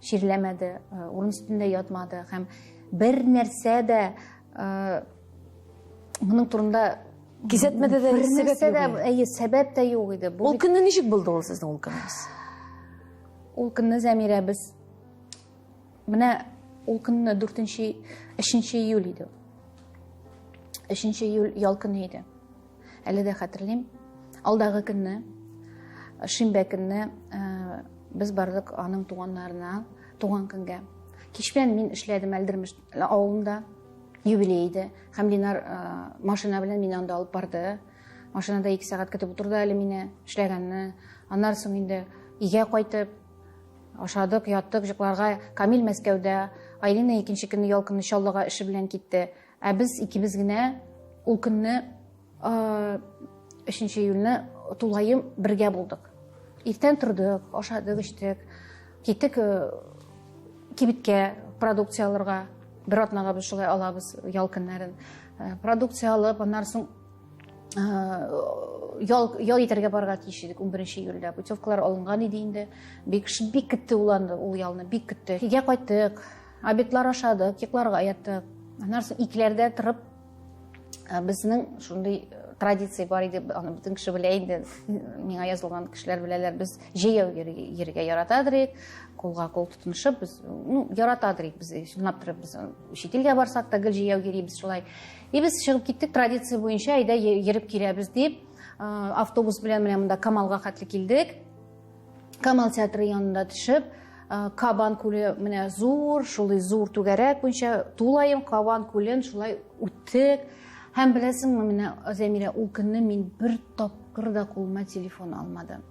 Чирләмәде, урын өстендә ятмады һәм бер нәрсә дә моның турында кисәтмәде дә, бер нәрсә дә, әйе, сәбәп тә юк иде. Ул көнне ничек булды ул сезнең ул көнегез? Ул көнне, Зәмирә, без менә ул көнне 4 3 июль иде. 3 июль ял көне иде. Әле дә хәтерлим. Алдагы көнне, шимбә көнне без бардык аның туганнарына, туган көнгә. Кич белән мин эшләдем Әлдермеш авылында, юбилей иде. Һәм Линар машина белән мине анда алып барды. Машинада 2 сәгать көтеп утырды әле мине, эшләгәнне. Аннан соң инде өйгә кайтып, ашадык, яттык, йокларга. Камил Мәскәүдә, Айлина икенче көнне ял көнне Чаллыга эше белән китте. Ә без икебез генә ул көнне 3 июльне тулаем бергә булдык. Иртән тордык, ашадык, эчтек. Киттек кибеткә продукция алырга. Бер атнага без шулай алабыз ял көннәрен. Продукция алып, аннан соң ял итәргә барырга тиеш идек 11 июльдә. Путевкалар алынган иде инде. Бик бик көтте ул аны, ул ялны, бик көтте. Өйгә кайттык, обедлар ашадык, йокларга яттык. Аннан соң икеләрдә торып, безнең шундый традиция бар иде, аны бөтен кеше белә инде, миңа язылган кешеләр беләләр, без җәяү йөрергә яратадыр идек, кулга кул тотынышып, без, ну, яратадыр идек, без чынлап торып, без чит илгә барсак та гел җәяү йөрибез шулай. И без чыгып киттек традиция буенча, әйдә йөреп киләбез дип, автобус белән менә монда Камалга хәтле килдек. Камал театры янында төшеп, Кабан күле менә зур, шулай зур түгәрәк буенча тулаем Кабан күлен шулай үттек. Һәм беләсеңме, менә Зәмирә, ул көнне мин бер тапкыр да кулыма телефон алмадым.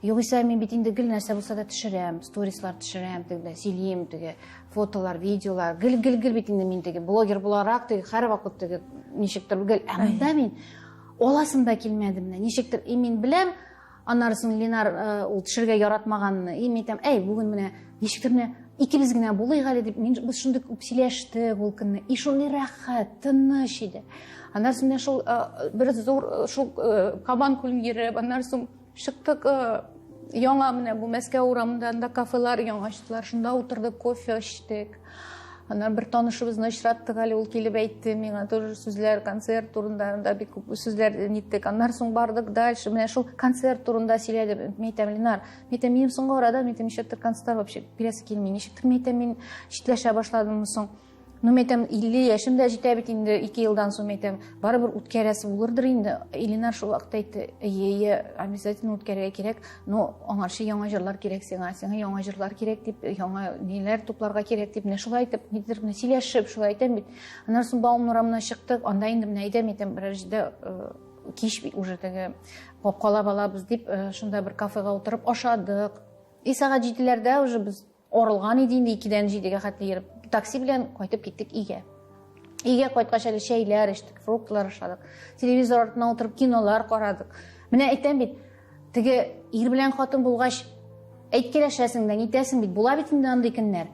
Югыйсә мин бит инде гел нәрсә булса да төшерәм, сторислар төшерәм, теге сөйлим, теге фотолар, видеолар, гел-гел-гел бит инде мин теге блогер буларак, теге һәрвакыт теге ничектер гел. Ә монда мин аласым да килмәде менә, ничектер. И мин беләм, аннары соң Ленар ул төшергә яратмаганны, и мин әйтәм, әй, бүген менә ничектер менә икебез генә булыйк әле дип, мин без шундый күп сөйләштек ул көнне. И шундый рәхәт, тыныч иде. Аннары соң менә шул бер зур шул Кабан күлен йөреп, аннары соң чыктык яңа менә бу Мәскәү урамында, анда кафелар яңа ачтылар, шунда утырдык, кофе эчтек. Аннан бер танышыбызны очраттык әле, ул килеп әйтте миңа тоже сүзләр, концерт турында, анда бик күп сүзләр ниттек. Аннан соң бардык дальше, менә шул концерт турында сөйләде. Мин әйтәм, Ленар, мин әйтәм, минем соңгы арада, мин әйтәм, ничектер концертлар вообще бирәсе килми. Ничектер, мин әйтәм, мин читләшә башладыммы соң? Ну, мин әйтәм, 50 яшем дә җитә бит инде, 2 елдан соң, мин әйтәм, барыбер үткәрәсе булырдыр инде. Ленар шул вакытта әйтте, әйе, әйе, обязательно үткәрергә кирәк, но аңарчы яңа җырлар кирәк сиңа, сиңа яңа җырлар кирәк дип, яңа ниләр тупларга кирәк дип, менә шулай итеп, нидер менә сөйләшеп, шулай әйтәм бит. Аннан соң Бауман урамына чыктык, анда инде менә әйдә, әйтәм, берәр җирдә кич уже теге капкалап алабыз дип, шунда бер кафега утырып ашадык. И сәгать 7-ләрдә уже без Орылган иде инде 2-дән 7-гә хәтле йөреп. Такси белән кайтып киттек өйгә. Өйгә кайткач әле чәйләр эчтек, фруктлар ашадык. Телевизор артына утырып кинолар карадык. Менә әйтәм бит, теге ир белән хатын булгач, әйткәләшәсең дә, нитәсең бит, була бит инде андый көннәр.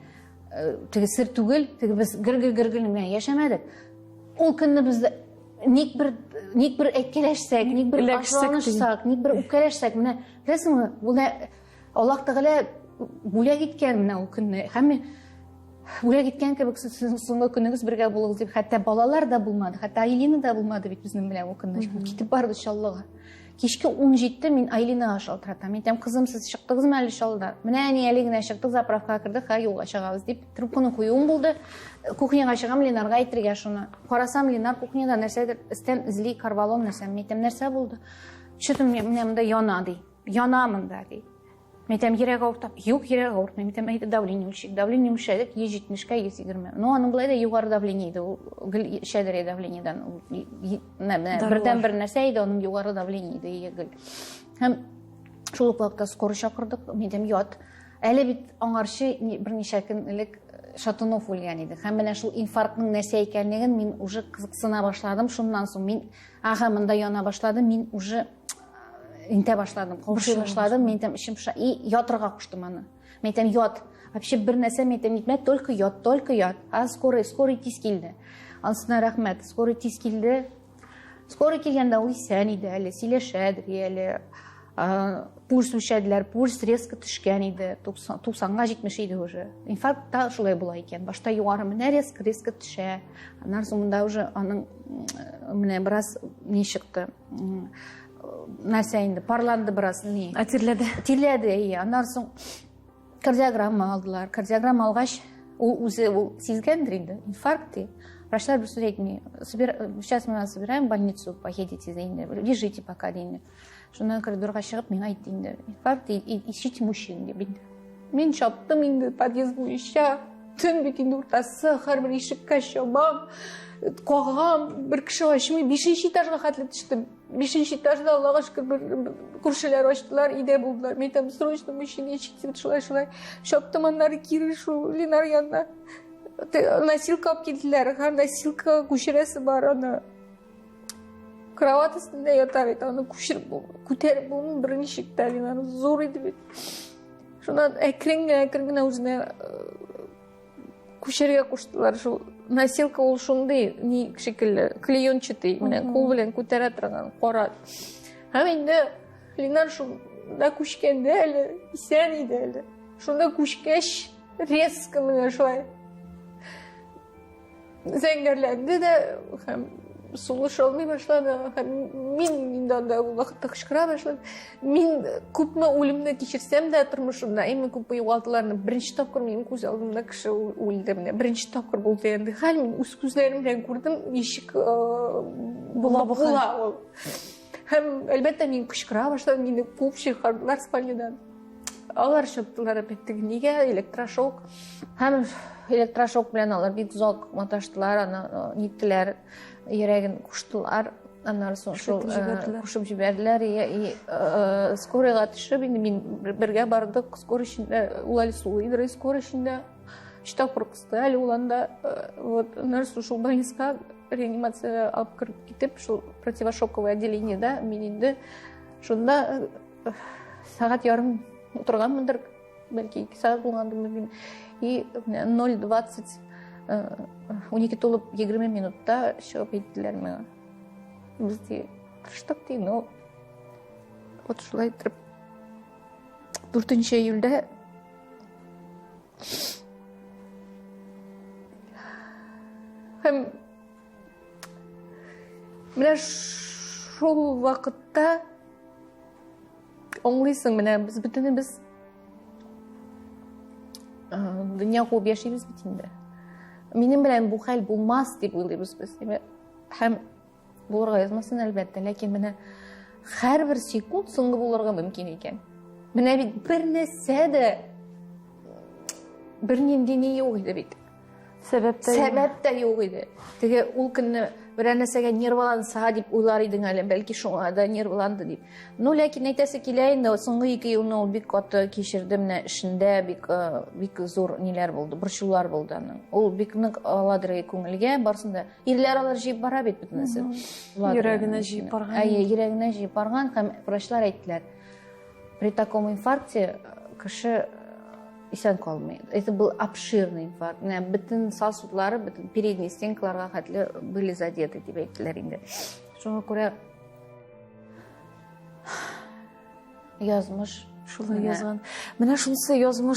Теге сер түгел, теге без гөр-гөр-гөр генә яшәмәдек. Ул көнне без ник бер ник бер әйткәләшсәк, ник бер ачуланышсак, ник бер үпкәләшсәк, менә беләсеңме, бу Аллаһ Тәгалә бүләк иткән менә ул көнне. Һәм бүләк иткән кебек сезнең соңгы көнегез бергә булыгыз дип, хәтта балалар да булмады, хәтта Айлина да булмады бит безнең белән ул көнне. Китеп барды Чаллыга. Кичке 17 мин Айлинага шалтыратам. Мин әйтәм, кызым, сез чыктыгызмы әле Чаллыда? Менә әни әле генә чыктык, заправкага кердек, хәзер юлга чыгабыз дип трубканы куюым булды. Кухняга чыгам, Ленарга әйтергә шуны. Карасам, Ленар кухняда нәрсәдер өстән эзли, корвалол нәрсә. Мин әйтәм, нәрсә булды? Что-то менә монда яна ди. Яна монда ди. Мин әйтәм, йөрәк авырта. Юк, йөрәк авыртмый. Мин әйтәм, әйдә давление үлчик. Давление үлчәдек, 170-кә 120. Ну, аның болай да югары давление иде. Ул гел эчәдер давлениедән. Бердән бер нәрсә иде, аның югары давление иде гел. Һәм шул ук вакытта скорый чакырдык. Мин әйтәм, ят. Әле бит аңарчы берничә көн элек Шатунов үлгән иде. Һәм менә шул инфарктның нәрсә икәнлеген мин уже кызыксына башладым. Шуннан соң мин, ага, монда яна башлады, мин уже интә башладым, каушый башладым, мин әйтәм, эчем поша, и ятырга куштым аны. Мин әйтәм, ят. Вообще бер нәрсә мин әйтәм, нитмә, только ят, только ят. А скорый, скорый тиз килде. Анысына рәхмәт, скорый тиз килде. Скорый килгәндә ул исән иде әле, сөйләшәдер әле. Пульс үлчәделәр, пульс резко төшкән иде, 90-га 70 иде уже. Инфаркт та шулай була икән. Башта югары менә резко, резко төшә. Аннан соң монда уже аның менә бераз ни чыкты. Нәрсә инде, парланды бераз ни. Ә тирләде. Тирләде, әйе. Аннан соң кардиограмма алдылар. Кардиограмма алгач, ул үзе ул сизгәндер инде, инфаркт ди. Врачлар бер сүз әйтми. Сейчас мы вас собираем в больницу, поедете инде, лежите пока ди инде. Шуннан коридорга чыгып миңа әйтте инде, инфаркт, ищите мужчин дип инде. Мин чаптым инде подъезд буенча, төн бит инде уртасы, һәрбер ишеккә чабам, кагам, бер кеше ачмый, бишенче этажга хәтле төштем. Бишенче этажда, Аллага шөкер, бер күршеләр ачтылар, өйдә булдылар. Мин әйтәм, срочно мужчина ищите, шулай шулай. Чаптым аннары кире шул Ленар янына. Носилка алып килделәр, һәм носилка күчерәсе бар аны. Кровать өстендә ята бит, аны күчереп күтәреп булмый берничек тә, Ленар зур иде бит. Шуннан әкрен генә, әкрен генә үзенә күчәргә куштылар. Шул носилка ул шундый ни шикелле, клеенчатый, менә кул белән күтәрә торган кара. Һәм инде Ленар шунда күчкәндә әле исән иде әле. Шунда күчкәч, резко менә шулай зәңгәрләнде дә һәм сулыш алмый башлады һәм мин инде анда ул вакытта кычкыра башладым. Мин күпме үлемне кичерсәм дә тормышымда, иң күпме югалтуларны беренче тапкыр минем күз алдымда кеше үлде. Менә беренче тапкыр булды инде хәл, мин үз күзләрем белән күрдем, ничек була бу хәл. Була ул. Һәм әлбәттә мин кычкыра башладым, мине куып чыгардылар спальнядан. Алар чыктылар опять-таки, нигә электрошок? Һәм электрошок белән алар бик озак маташтылар, аны ниттеләр, йөрәген куштылар. Аннары соң шул кушып җибәрделәр. И скорыйга төшеп, инде мин бергә бардык, скорый эчендә, ул әле сулыйдыр, скорый эчендә өч тапкыр кысты әле ул анда. Вот, аннары соң шул больницага реанимацияга алып кереп китеп, шул противошоковое отделениедә мин инде шунда сәгать ярым утырганмындыр, бәлки 2 сәгать булгандыр мөмкин. И менә ноль двадцать, унике тулып егерме минутта чыгып әйттеләр миңа. Без ди тырыштык ди, но вот шулай итеп 4 июльдә һәм менә шул вакытта аңлыйсың, менә без бөтенебез дөнья куып яшибез бит инде. Минем белән бу хәл булмас дип уйлыйбыз без. Һәм булырга язмасын, әлбәттә, ләкин менә һәрбер секунд соңгы булырга мөмкин икән. Менә бит бер нәрсә дә, бернинди ни юк иде бит. Сәбәп тә юк. Сәбәп тә юк иде. Теге ул көнне берәр нәрсәгә нерваланса дип уйлар идең әле, бәлки шуңа да нервланды дип. Ну, ләкин әйтәсе килә инде, соңгы 2 елны ул бик каты кичерде, менә эшендә бик зур ниләр булды, борчулар булды аның. Ул бик нык аладыр күңелгә, барсын да. Ирләр алар җыеп бара бит бөтенесе. Йөрәгенә җыеп барган. Әйе, йөрәгенә җыеп барган һәм врачлар әйттеләр. При таком инфаркте кеше исән калмый. Это был обширный инфаркт. Менә бөтен сосудлары, бөтен передний стенкаларга хәтле были задеты, дип әйттеләр инде. Шуңа күрә язмыш шулай менә язган. Менә шунысы язмыш.